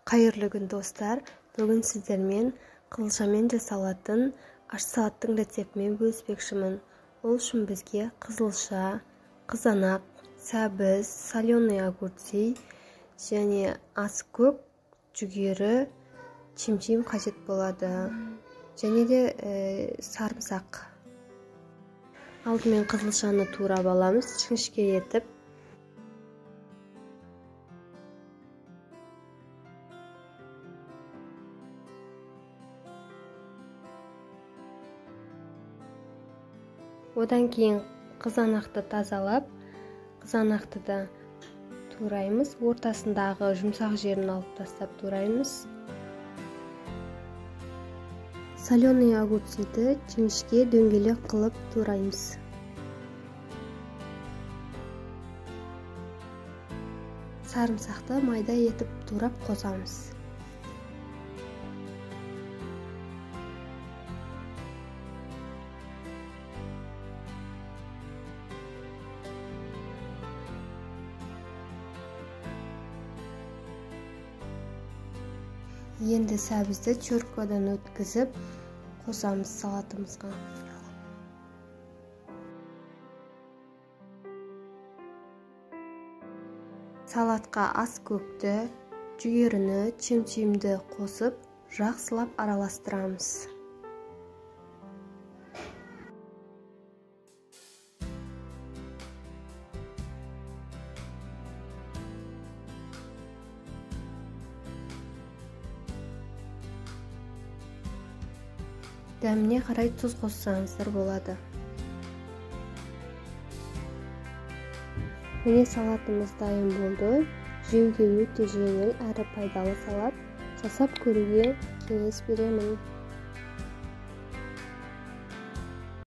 Қайырлы күн, достар! Бүгін сіздермен қызылшамен жасалатын ащы салаттың рецептімен бөліспекшімін. Ол үшін бізге қызылша, қызанақ, сәбіз, соленый огурцы және аскөк, жүгері, чимчим қажет болады. Және де сарымсақ. Алдымен қызылшаны турап аламыз, жіңішке етіп. Одан кейін қызанақты тазалап, қызанақты да тураймыз. Ортасындағы жұмсақ жерін алып тастап тураймыз. Соленый огурцыды жіңішке дөңгелек қылып тураймыз. Сарымсақты майда етіп турап қосамыз. Енді сәбізді теркадан өткізіп қосамыз салатымызға. Салатқа аскөкті, жүгеріні, чимчимді қосып, жақсылап араластырамыз. Дәміне қарай тұз қоссаңыздар болады. Міне, салатымыз дайын болды. Жеуге өте жеңіл әрі пайдалы салат. Жасап көруге кеңес беремін.